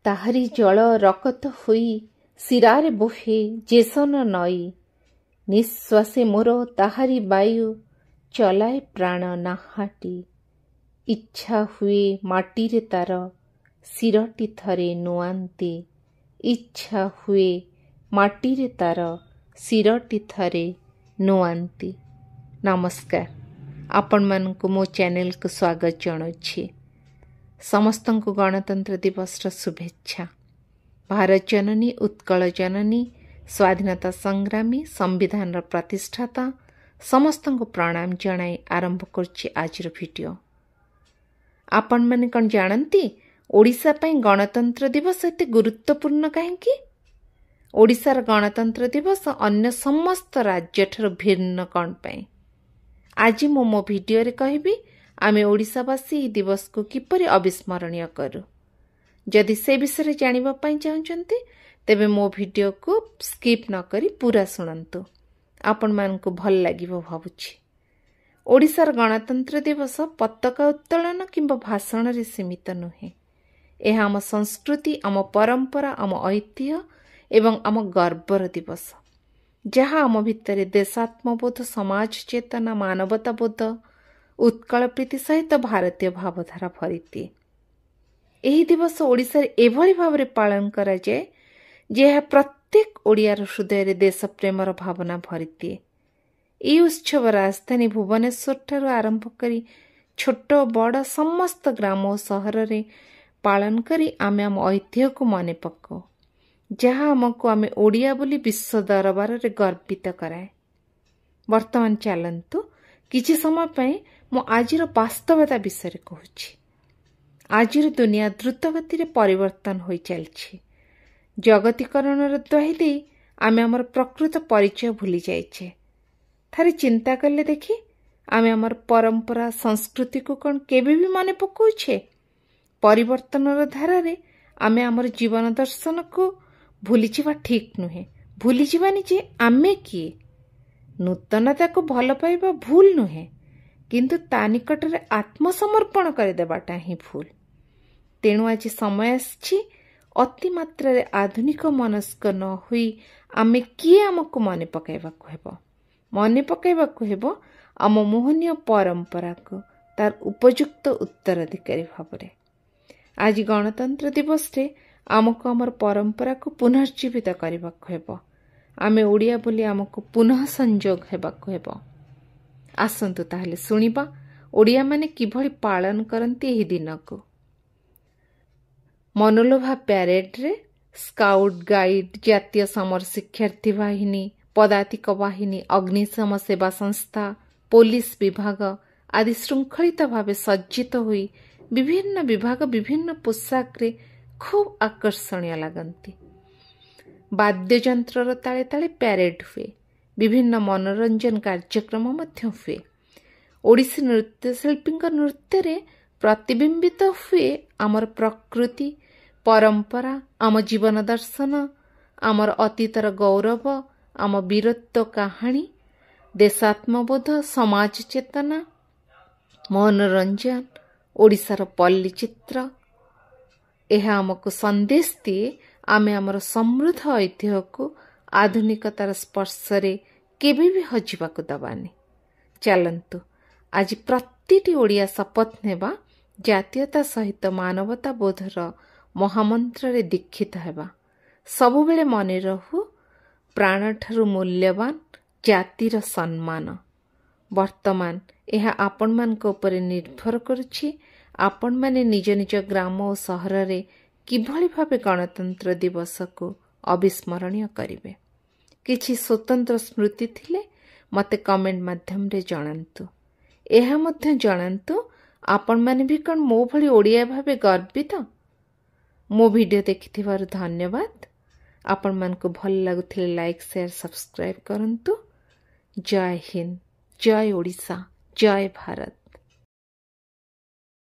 ତାହାରି ଜଳ ରକତ ହୋଇ ଶିରାରେ ବୋହେ ଯେସନ ନଈ। ନିଶ୍ୱାସେ ମୋର ତାହାରି ବାୟୁ ଚଲାଏ ପ୍ରାଣ ନାହାଟି। ଇଚ୍ଛା ହୁଏ ମାଟିରେ ତାର ଶିରଟି ଥରେ ନୁଆନ୍ତି। ଇଚ୍ଛା ହୁଏ ମାଟିରେ ତାର ଶିରଟି ଥରେ ନୁଆନ୍ତି। ନମସ୍କାର, ଆପଣମାନଙ୍କୁ ମୋ ଚ୍ୟାନେଲକୁ ସ୍ୱାଗତ ଜଣାଉଛି। ସମସ୍ତଙ୍କୁ ଗଣତନ୍ତ୍ର ଦିବସର ଶୁଭେଚ୍ଛା। ଭାରତ ଜନନୀ, ଉତ୍କଳ ଜନନୀ, ସ୍ୱାଧୀନତା ସଂଗ୍ରାମୀ, ସମ୍ବିଧାନର ପ୍ରତିଷ୍ଠାତା ସମସ୍ତଙ୍କୁ ପ୍ରଣାମ ଜଣାଇ ଆରମ୍ଭ କରୁଛି ଆଜିର ଭିଡ଼ିଓ। ଆପଣମାନେ କ'ଣ ଜାଣନ୍ତି ଓଡ଼ିଶା ପାଇଁ ଗଣତନ୍ତ୍ର ଦିବସ ଏତେ ଗୁରୁତ୍ୱପୂର୍ଣ୍ଣ କାହିଁକି? ଓଡ଼ିଶାର ଗଣତନ୍ତ୍ର ଦିବସ ଅନ୍ୟ ସମସ୍ତ ରାଜ୍ୟଠାରୁ ଭିନ୍ନ କ'ଣ ପାଇଁ? ଆଜି ମୁଁ ମୋ ଭିଡ଼ିଓରେ କହିବି ଆମେ ଓଡ଼ିଶାବାସୀ ଏହି ଦିବସକୁ କିପରି ଅବିସ୍ମରଣୀୟ କରୁ। ଯଦି ସେ ବିଷୟରେ ଜାଣିବା ପାଇଁ ଚାହୁଁଛନ୍ତି, ତେବେ ମୋ ଭିଡ଼ିଓକୁ ସ୍କିପ୍ ନ କରି ପୁରା ଶୁଣନ୍ତୁ। ଆପଣମାନଙ୍କୁ ଭଲ ଲାଗିବ ଭାବୁଛି। ଓଡ଼ିଶାର ଗଣତନ୍ତ୍ର ଦିବସ ପତାକା ଉତ୍ତୋଳନ କିମ୍ବା ଭାଷଣରେ ସୀମିତ ନୁହେଁ। ଏହା ଆମ ସଂସ୍କୃତି, ଆମ ପରମ୍ପରା, ଆମ ଐତିହ୍ୟ ଏବଂ ଆମ ଗର୍ବର ଦିବସ, ଯାହା ଆମ ଭିତରେ ଦେଶାତ୍ମବୋଧ, ସମାଜ ଚେତନା, ମାନବତାବୋଧ, ଉତ୍କଳ ପ୍ରୀତି ସହିତ ଭାରତୀୟ ଭାବଧାରା ଭରିଦିଏ। ଏହି ଦିବସ ଓଡ଼ିଶାରେ ଏଭଳି ଭାବରେ ପାଳନ କରାଯାଏ ଯେ ଏହା ପ୍ରତ୍ୟେକ ଓଡ଼ିଆର ହୃଦୟରେ ଦେଶପ୍ରେମର ଭାବନା ଭରିଦିଏ। ଏହି ଉତ୍ସବ ରାଜଧାନୀ ଭୁବନେଶ୍ୱରଠାରୁ ଆରମ୍ଭ କରି ଛୋଟ ବଡ଼ ସମସ୍ତ ଗ୍ରାମ ଓ ସହରରେ ପାଳନ କରି ଆମେ ଆମ ଐତିହ୍ୟକୁ ମନେ ପକାଉ, ଯାହା ଆମକୁ ଆମେ ଓଡ଼ିଆ ବୋଲି ବିଶ୍ୱ ଦରବାରରେ ଗର୍ବିତ କରାଏ। ବର୍ତ୍ତମାନ ଚାଲନ୍ତୁ କିଛି ସମୟ ପାଇଁ ମୁଁ ଆଜିର ବାସ୍ତବତା ବିଷୟରେ କହୁଛି। ଆଜିର ଦୁନିଆ ଦ୍ରୁତ ଗତିରେ ପରିବର୍ତ୍ତନ ହୋଇ ଚାଲିଛି। ଜଗତୀକରଣର ଦ୍ୱାହି ଦେଇ ଆମେ ଆମର ପ୍ରକୃତ ପରିଚୟ ଭୁଲି ଯାଇଛେ। ଥରେ ଚିନ୍ତା କଲେ ଦେଖି, ଆମେ ଆମର ପରମ୍ପରା ସଂସ୍କୃତିକୁ କ'ଣ କେବେ ବି ମନେ ପକାଉଛେ? ପରିବର୍ତ୍ତନର ଧାରାରେ ଆମେ ଆମର ଜୀବନ ଦର୍ଶନକୁ ଭୁଲିଯିବା ଠିକ୍ ନୁହେଁ। ଭୁଲିଯିବାନି ଯେ ଆମେ କିଏ। ନୂତନତାକୁ ଭଲ ପାଇବା ଭୁଲ ନୁହେଁ, କିନ୍ତୁ ତା ନିକଟରେ ଆତ୍ମସମର୍ପଣ କରିଦେବାଟା ହିଁ ଭୁଲ। ତେଣୁ ଆଜି ସମୟ ଆସିଛି ଅତିମାତ୍ରାରେ ଆଧୁନିକ ମନସ୍କ ନ ହୋଇ ଆମେ କିଏ ଆମକୁ ମନେ ପକାଇବାକୁ ହେବ। ମନେ ପକାଇବାକୁ ହେବ ଆମ ମୋହନୀୟ ପରମ୍ପରାକୁ ତାର ଉପଯୁକ୍ତ ଉତ୍ତରାଧିକାରୀ ଭାବରେ। ଆଜି ଗଣତନ୍ତ୍ର ଦିବସରେ ଆମକୁ ଆମର ପରମ୍ପରାକୁ ପୁନର୍ଜୀବିତ କରିବାକୁ ହେବ। ଆମେ ଓଡ଼ିଆ ବୋଲି ଆମକୁ ପୁନଃ ସଂଯୋଗ ହେବାକୁ ହେବ। ଆସନ୍ତୁ ତାହେଲେ ଶୁଣିବା ଓଡ଼ିଆମାନେ କିଭଳି ପାଳନ କରନ୍ତି ଏହି ଦିନକୁ। ମନୋଲୋଭା ପ୍ୟାରେଡରେ ସ୍କାଉଟ ଗାଇଡ୍, ଜାତୀୟ ସମର ଶିକ୍ଷାର୍ଥୀ ବାହିନୀ, ପଦାତିକ ବାହିନୀ, ଅଗ୍ନିଶମ ସେବା ସଂସ୍ଥା, ପୋଲିସ ବିଭାଗ ଆଦି ଶୃଙ୍ଖଳିତ ଭାବେ ସଜ୍ଜିତ ହୋଇ ବିଭିନ୍ନ ବିଭାଗ ବିଭିନ୍ନ ପୋଷାକରେ ଖୁବ୍ ଆକର୍ଷଣୀୟ ଲାଗନ୍ତି। ବାଦ୍ୟଯନ୍ତ୍ରର ତାଳେ ତାଳେ ପ୍ୟାରେଡ୍ ହୁଏ। ବିଭିନ୍ନ ମନୋରଞ୍ଜନ କାର୍ଯ୍ୟକ୍ରମ ମଧ୍ୟ ହୁଏ। ଓଡ଼ିଶୀ ନୃତ୍ୟଶିଳ୍ପୀଙ୍କ ନୃତ୍ୟରେ ପ୍ରତିବିମ୍ବିତ ହୁଏ ଆମର ପ୍ରକୃତି, ପରମ୍ପରା, ଆମ ଜୀବନ ଦର୍ଶନ, ଆମର ଅତୀତର ଗୌରବ, ଆମ ବୀରତ୍ୱ କାହାଣୀ, ଦେଶାତ୍ମବୋଧ, ସମାଜ ଚେତନା, ମନୋରଞ୍ଜନ, ଓଡ଼ିଶାର ପଲ୍ଲୀ ଚିତ୍ର। ଏହା ଆମକୁ ସନ୍ଦେଶ ଦିଏ ଆମେ ଆମର ସମୃଦ୍ଧ ଐତିହ୍ୟକୁ ଆଧୁନିକତାର ସ୍ପର୍ଶରେ କେବେ ବି ହଜିବାକୁ ଦେବାନି। ଚାଲନ୍ତୁ ଆଜି ପ୍ରତିଟି ଓଡ଼ିଆ ଶପଥ ନେବା, ଜାତୀୟତା ସହିତ ମାନବତା ବୋଧର ମହାମନ୍ତ୍ରରେ ଦୀକ୍ଷିତ ହେବା। ସବୁବେଳେ ମନେ ରହୁ ପ୍ରାଣଠାରୁ ମୂଲ୍ୟବାନ ଜାତିର ସମ୍ମାନ। ବର୍ତ୍ତମାନ ଏହା ଆପଣମାନଙ୍କ ଉପରେ ନିର୍ଭର କରୁଛି, ଆପଣମାନେ ନିଜ ନିଜ ଗ୍ରାମ ଓ ସହରରେ କିଭଳି ଭାବେ ଗଣତନ୍ତ୍ର ଦିବସକୁ ଅବିସ୍ମରଣୀୟ କରିବେ। କିଛି ସ୍ୱତନ୍ତ୍ର ସ୍ମୃତି ଥିଲେ ମୋତେ କମେଣ୍ଟ ମାଧ୍ୟମରେ ଜଣାନ୍ତୁ। ଏହା ମଧ୍ୟ ଜଣାନ୍ତୁ ଆପଣମାନେ ବି କ'ଣ ମୋ ଭଳି ଓଡ଼ିଆ ଭାବେ ଗର୍ବିତ? ମୋ ଭିଡ଼ିଓ ଦେଖିଥିବାରୁ ଧନ୍ୟବାଦ। ଆପଣମାନଙ୍କୁ ଭଲ ଲାଗୁଥିଲେ ଲାଇକ୍, ସେୟାର, ସବସ୍କ୍ରାଇବ୍ କରନ୍ତୁ। ଜୟ ହିନ୍ଦ, ଜୟ ଓଡ଼ିଶା, ଜୟ ଭାରତ।